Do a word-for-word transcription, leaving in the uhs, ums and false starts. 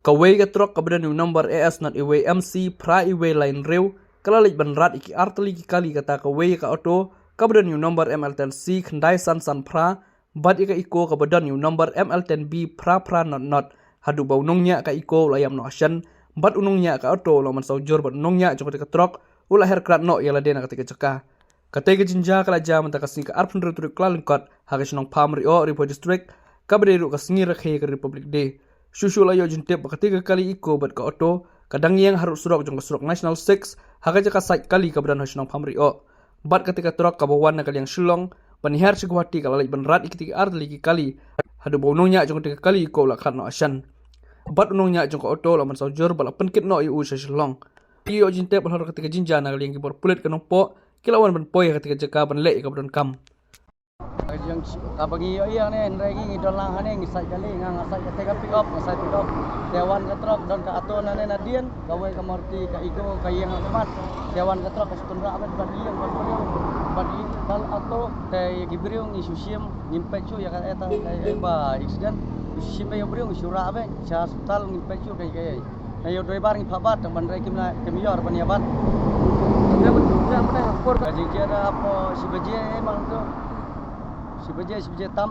Kawei ka trok kaba don ïa u nombar A S not A Y M C phra A Y line rew ka la leit ban rat ïa ki artylli ki kali, kata kawei ka auto kaba don ïa u nombar M L ten C khyndai san san phra bad ïa ka Eeco kaba don ïa u nombar M L ten B phra phra not not, haduh ba u nongñiah ka Eeco u la ïam noh shen bad u nongñiah ka auto u la mynsaw jur bad u nongñiah jong kata ka trok u la her krad noh ïa lade na kata ka jaka. Kata ka jingjia ka la jia mynta ka sngi ka arphew hynriew tarik Kyllalyngkot ha ka shnong Pamrioh, Ri Bhoi District, kaba dei ruh ka sngi rakhe ka Republic Day. Shuh shuh la ïoh jingtip ba kata ka kali Eeco bad ka auto ka dang ïeng harud surok jong ka surok National six ha ka jaka sait kali kaba don ha shnong Pamrioh. Bad kata ka trok kaba wan na ka liang Shillong ban hiar sha Guwahati ka la leit ban rat ïa kata ki artylli ki kali, haduh ba u nongñiah jong kata ka kali Eeco u la krad noh shen bad u nongñiah jong ka auto u la mynsaw jur bad la pynkit noh ïa u sha Shillong. Ïoh jingtip halor kata ka jingjia na ka liang ki bor pulit ka Nongpoh ki la wan ban poi ha kata ka jaka ban leh ïa kaba donkam. Ka jong kaba ngi ïoh ïa ne, hynrei ngi, ngi don lang hangne, ngi sait kali, nga, nga sait kata ka pick up, nga sait pick up. Te wan ka trok don ka auto nangne nadien, kawei ka Maruti ka Eeco ka ïeng ha khmat. Te wan ka trok ka shu tynrah bad, bad ïeng bad briew, bad ïeng bad auto. Te ïa ki briew ngi shu shim, ngim peit shuh ïa ka, eh, ta, eh, eh, ba accident. Ngi shu shim ïa briew, ngi shu rah bad sha hospital, ngim peit shuh ka, ka, ka. Na ïa u driver ngi phah bat, tang ban rei kim na, kim ïoh ban ïa bat. Ka jingjia da hapoh shi baje, eh, mang tu. Shi baje, shi baje tam.